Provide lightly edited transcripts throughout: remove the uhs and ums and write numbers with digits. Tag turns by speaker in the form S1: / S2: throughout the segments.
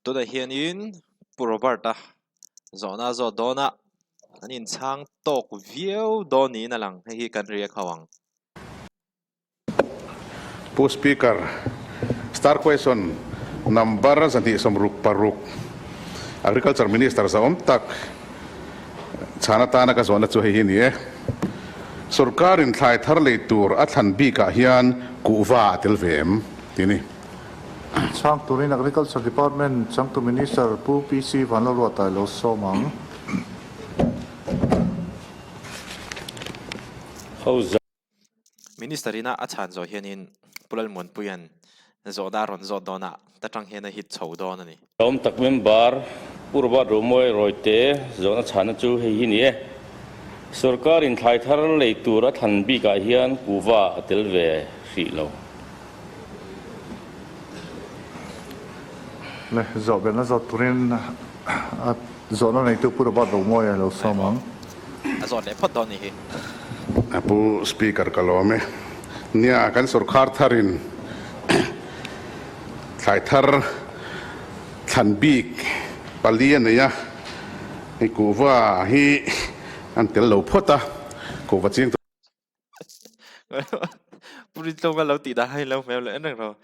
S1: Tunah hianin Pu Robert-a zawhna a zawt dawn a, an inchhang tawk viau dawn niin a lang. Hei hi kan react ho ang.
S2: Pu Speaker, Star Question number 266, Agriculture Minister zahawm tak chhan atana ka zawhna chu hei hi a ni e. Sorkarin thlai thar lei tur a thlan bikah hian kuhva a tel ve em? tih a ni.
S3: Chhang turin Agriculture Department changtu Minister Pu PC Vanlalruata lo sawm ang.
S1: Minister ina a chhan zawh hianin Pu Lalmuanpuia'n zawhna a rawn zawt dawn a, ta tang hian a hit chho dawn a ni.
S4: Awm tak member Pu Robert Romawi Rawite zawhna chhana chu hei hi ni e. Sorkar in thlai thar lei tur a thlan bikah hian kuhva a tel ve hrih lo.
S3: Le, zawh belhna zawt turin a zawhna neitu Pu Robert Romawi a lo sawm ang.
S1: A zawt leh phawt dawn nih hi.
S2: A Pu Speaker ka lawm e. Nia, kan sorkar tharin thlai thar thlan bik pali a nei a, hei kuhva hi an tel lo phawt a, kuhva ching
S1: Pu Rintlawng a lo tih dah hi lo hmel en reng rawh.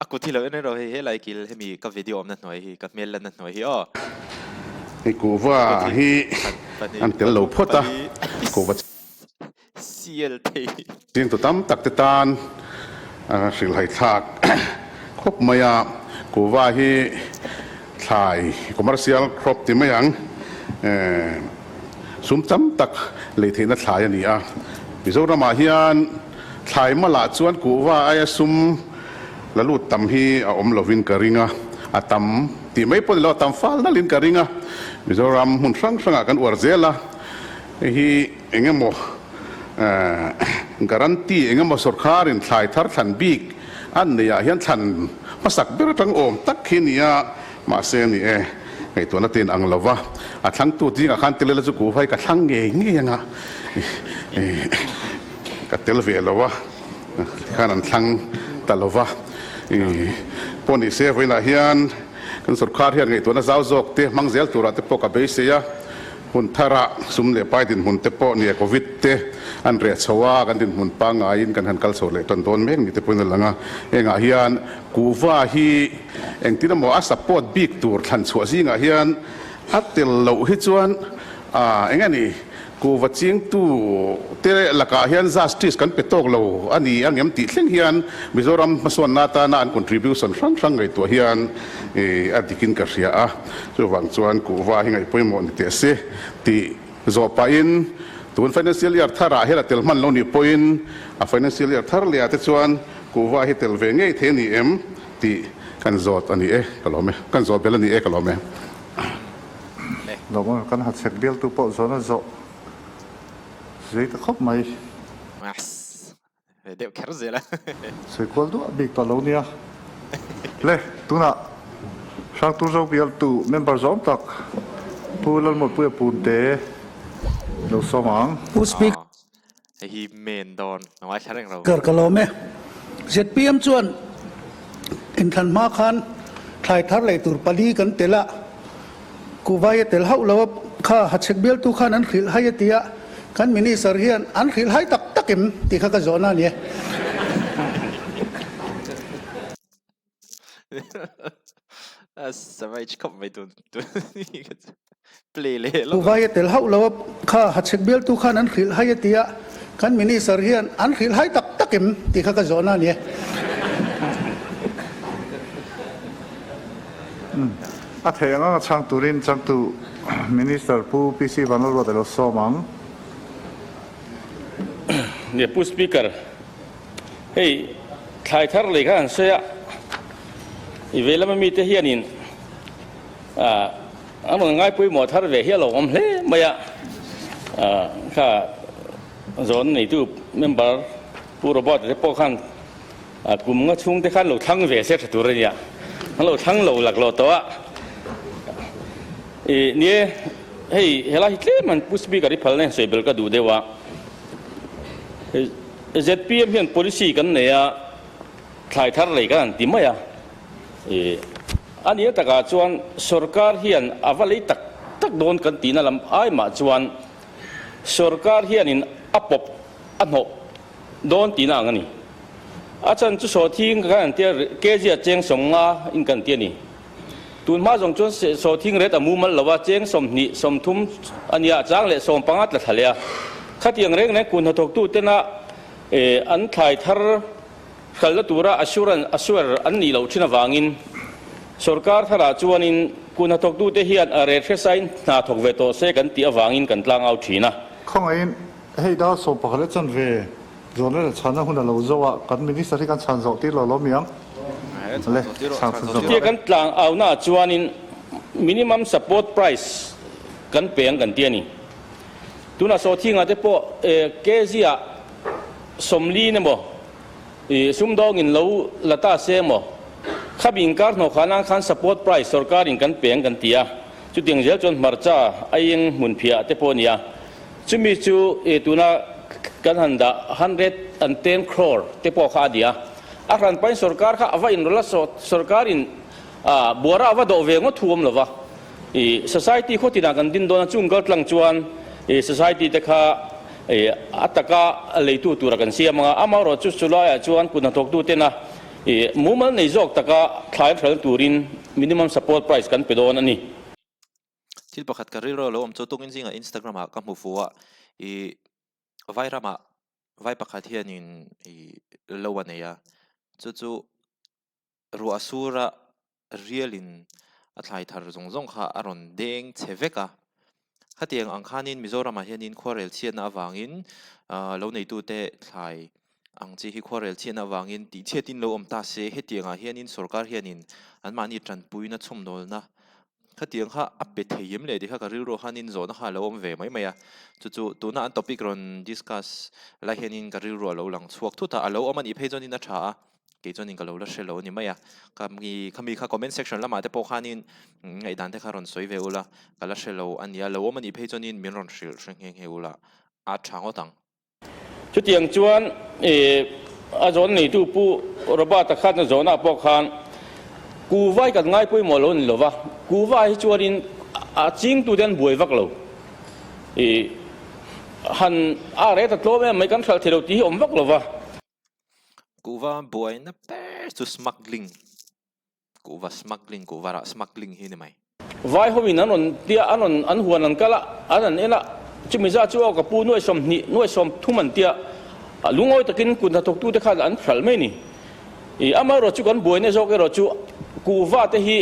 S1: A kut hi lo en reng rawh hei helai kil hemi ka video awmna hnuai hi ka hmel lanna hnuai hi aw.
S2: Hei kuhva hi an tel lo phawt a, kuhva
S1: sial thei.
S2: Chingtu tam tak te tan a hrilhhai thlak khawp mai a, kuhva hi thlai commercial crop ti mai ang. Sum tam tak lei theihna thlai a ni a. Mizoramah hian thlai malah chuan kuhva aia sum la lut tam hi a awm lovin ka ring a, a tam tih mai pawh ni lo, a tam fal nalhin ka ring a. Mizoram hmun hrang hrangah kan uar zel a, hei hi eng emaw guarantee eng emaw sawrkharin thlai thar thlan bik an neihah hian thlan hmasak ber atang awm tak hi a ni a. Mahse a ni e, ngaihtuahna te in ang lo va, a thlangtu zingah khan tel ila chu kuhvai ka thlang ngei ngei anga ka tel ve lo a, tikhan an thlang ta lo va. Pawh ni se vawiinah hian kan sorkar hian ngaihtuahna zau zawk te hmang zel turah te pawh ka beisei a. Hun thara sum leh pai dinhmun te pawh nia Covid te an reh chho a, kan dinhmun pangaiin kan han kal chho leh tan dawn mek ni te pawhin a lang a. Hengah hian kuhva hi engtin emaw a support bik tur thlan chhuah zingah hian a tel loh hi chuan eng nge ni kuhva chingtu te lakah hian justice kan pe tawk lo a ni ang em tih thleng hian Mizoram hmasawnna atana an contribution hrang hrang ngaihtuah hian a dikin ka hria a. Chuvang chuan kuhva hi ngaih pawimawh ni teh se tih zawh pahin tun financial year tharah hian a tel hman lo nih pawhin a financial year thar lehah te chuan kuhva hi tel ve ngei thei a ni em tih kan zawt a ni e ka lawm e, kan zawt bel a ni e ka lawm e.
S3: Lawm kan ha chhek bialtu pawh zawn a zawh zei ta khawp mai.
S1: Ve deuh kher zel a.
S3: Sawi kual duah bik tawh lo nia. Le, tunah Hrangtur Zo bialtu member zawm tak Pu Lalmuanpuia Punte lo sawm ang.
S5: Pu Speaker.
S1: Hei hi main dawn a ngaithla reng lo.
S5: Kar ka lawm e. Zpm chuan inthlan hma khan thlai thar lei tur pali kan tel a, Kuhvai a tel hauh lo a, kha hachhek bialtu khan an hrilh hai a ti a, kan Minister hian an hrilh hai tak tak em tih kha ka zawhna a ni e.
S1: A savage khawp mai tun tun play leh lawk.
S5: Kuhvai a tel hauh lo a, kha hachhek bialtu khan an hrilh hai a ti a, kan Minister hian an hrilh hai tak tak em tih kha ka zawhna a ni e.
S3: A theih ang anga chhang turin changtu Minister Pu PC Vanlalruata lo sawm ang.
S4: Nia Pu Speaker, hei thlai thar lei kha han sawi a, i vei lama mite hianin an rawn ngai pawimawh thar ve hi a lo awm hle mai a, kha zawn neitu member Pu Robert-a te pawh khan A kum nga chhung te khan lo thlang ve se tha tur a nia, an lo thlang lo lak lo tawh a. I nie hei helai hi tlem an Pu Speaker i phalna hian sawi bel ka duh deuh a. Zpm hian policy kan nei a, thlai thar lei kan han ti mai a. I A nia takah chuan sorkar hian a va lei tak tak dawn kan tihna lam ai mah chuan sorkar hianin a pawp a hnawh dawn tihna ang a ni. A chan chu sawhthing kan han tia kg a cheng 50 in kan ti a ni. Tun hma zawng chuan sawhthing ret a mumal lo a, cheng 20, 30 a nia, chang leh 15 tla thla leh a. Khatiang reng reng kun hnathawktu tena an thlai thar Hralhna tura assurance assure an nih loh thin avangin sorkar tharah chuanin kun hnathawktute hian a ret hresain hna thawk ve tawh se kan tih avangin kan tlangau thin a.
S3: Khawngaihin hei dar 11 leh chanve zawhna leh chhanna hun a lo zo a, kan Minister hi kan chhan zawh tir lo lo mi ang? Le, chhan chhan zawh
S4: Chutia kan tlangaunaah chuanin minimum support price kan pe ang kan ti a ni. Tunah sawhthingah te pawh kg ah 40 emaw I sumdawngin lo la ta se maw? Khabi inkar hnawh khan ang khan support price sorkarin kan peng kan ti a, chutiang zel chuan hmarcha aieng hmunphiah te pawh a ni a. Chumi chu i tuna kan han dah 110 crore te pawh kha a ni a. A hran pahin sorkar kha a va inrawlh a, sorkarin buara a va dawh ve ngawt thu awm lo va. I society khaw tinah kan din dawn a, chung kaltlang chuan i society te kha i a taka leitu tura kan siam ang a, amaherawh chu chulaiah chuan kut hnathawktu tena i mumal nei zawk taka thlai hral turin minimum support price kan pe dawn a ni.
S1: Thil pakhat ka rilru lo awm chu tukin zingah Instagram ah ka hmu fu a, i vai ramah vai pakhat hianin i lo a nei a, chu chu Ruah sura rialin a thlai thar zawng zawng kha a rawn deng chhe vek a. Khatiang ang khanin Mizoramah hianin khuarel chhiatna avangin lo neitute thlai ang chi hi khuarel chhiatna avangin tihchhiatin lo awm ta se hetiangah hianin sorkar hianin anmahni tanpuina chhawmdawlna Khatiang kha a pe thei em le tih kha ka rilru khanin zawhna kha a lo awm ve mai mai a. Chu chu tuna an topic rawn discuss lai hianin ka rilru a lo lang chhuak thut a, a lo awm a nih phei chuanin a tha a, kei chuanin ka lo la hre lo a ni mai a. Ka mi khami kha comment section lamah te pawh khanin ngaihdan te kha rawn sawi ve ula, ka la hre lo a nia, lo awm a nih phei chuanin min rawn hrilh hre nghe nghe ula a tha ngawt ang.
S4: Chutiang chuan a zawn neitu Pu Robert-a khan a zawnah pawh khan Kuva hi kan ngai pawimawh lo a ni lo va, Kuva hi chuanin a chingtute an buai vak lo. Han a ret a tlawm em mai kan hralh thei lo tih hi awm vak lo va.
S1: Kuva buaina ber chu smuggling. Kuhva smuggling, kuhva rah smuggling hi ni mai.
S4: Vai hoin an rawn tia, an rawn, an huan an kal a, an han en a, chumi zat chu aw ka pu nuai 20, nuai 30 an tia, lungawi takin kut hnathawktute khan an hralh mai ni. I amaherawh chu kan buaina zawk erawh chu kuhva te hi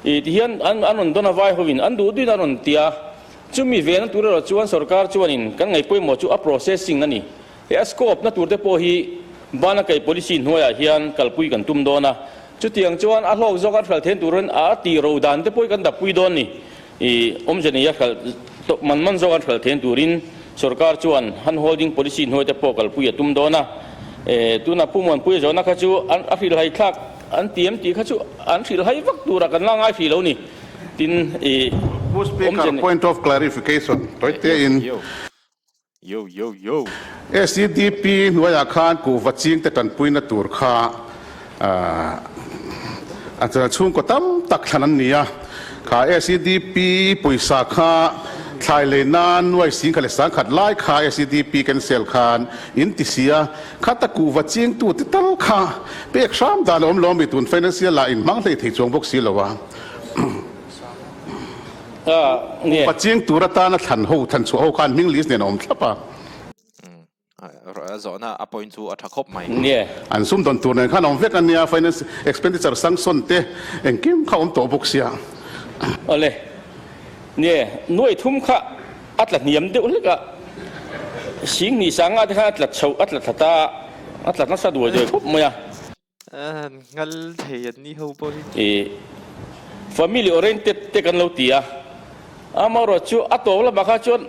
S4: i tihian an an rawn dawn a vai hoin an duh duhin an rawn tia, chumi vena tur erawh chuan sorkar chuanin kan ngaih pawimawh chu a processing a ni. He a scope na tur te pawh hi bana kei policy hnuaiah hian kalpui kan tum dawn a, chutiang chuan a hlawk zawk a hralh then turin a tih ro dan te pawh hi kan dappui dawn ni. I awmze nei a hralh man man zawk an hralh then turin sorkar chuan hand holding policy hnuai te pawh kalpui a tum dawn a. E tuna Pu Muanpuia zawhna kha chu an a hrilhhai thlak an ti em tih kha chu an hrilhhai vak turah kan la ngai hrih lo ni. Tin i
S2: Pu Speaker, point of clarification, tawite in.
S1: Yo yo yo.
S2: SEDP hnuaiah khan kuhva chingte tanpuina tur kha a chhungkaw tam tak thlan an ni a. Kha SEDP pawisa kha thlai lei nan nuai 10,000 leh 100,000 lai kha SEDP cancel khan in ti si a. Khata kuhva chingtute tal kha pek hram dan a awm lo a mi tun financial ah in hmang hlei thei chuang bawk si lo a. Upa chiang tur atana thlan ho, thlan chhuah ho khan hming list nen a awm thlap a.
S1: A zawhna a point chu a tha khawp mai.
S2: An sumdawn tur nen khan a awm vek a nia, finance expenditure sanction te engkim kha a awm tawh bawk sia.
S4: Awle, nie, nuai thum kha a tla hniam deuh hlek a, 2000 sanga te khan a tla chho, a tla thla ta, a tla nasa duai duai khawp mai a.
S1: Ngal thei an ni ho pawh hi.
S4: I family oriented te kan lo ti a, amaherawh chu a tawp lamah kha chuan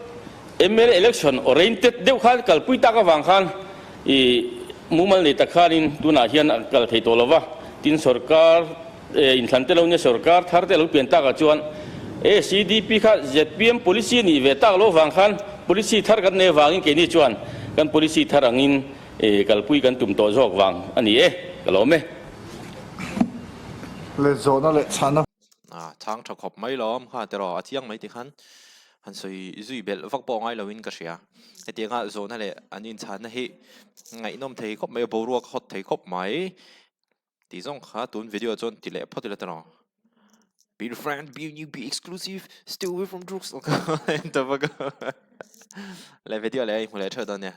S4: mla election oriented deuh khan kalpui tak avang khan i mumal nei tak khanin tunah hian a kal thei tawh lo va, tin sorkar inthlan te lo nia sorkar thar te a lo pian takah chuan ACDP kha zpm policy a nih ve tak lo avang khan policy thar kan nei avangin keini chuan kan policy thar angin E, kalpui kan tum tawh zawk vang a ni e, ka lawm e.
S3: Le zawhna leh chhahna.
S1: A chhang tha khawp mai lawm kha tiraw a chiang mai tikhan han sawi zui belh vak pawh ngai loin ka hria. Hetianga zawhna leh an inchhanna hi ngaihnawm thei khawp mai a, boruak hawt thei khawp mai tih zawng kha tun video chuan ti leh phawt ila tiraw. Be the friend, be new, be exclusive, stay away from drugs. Leh video leh a inhmu leh theuh dawn nia.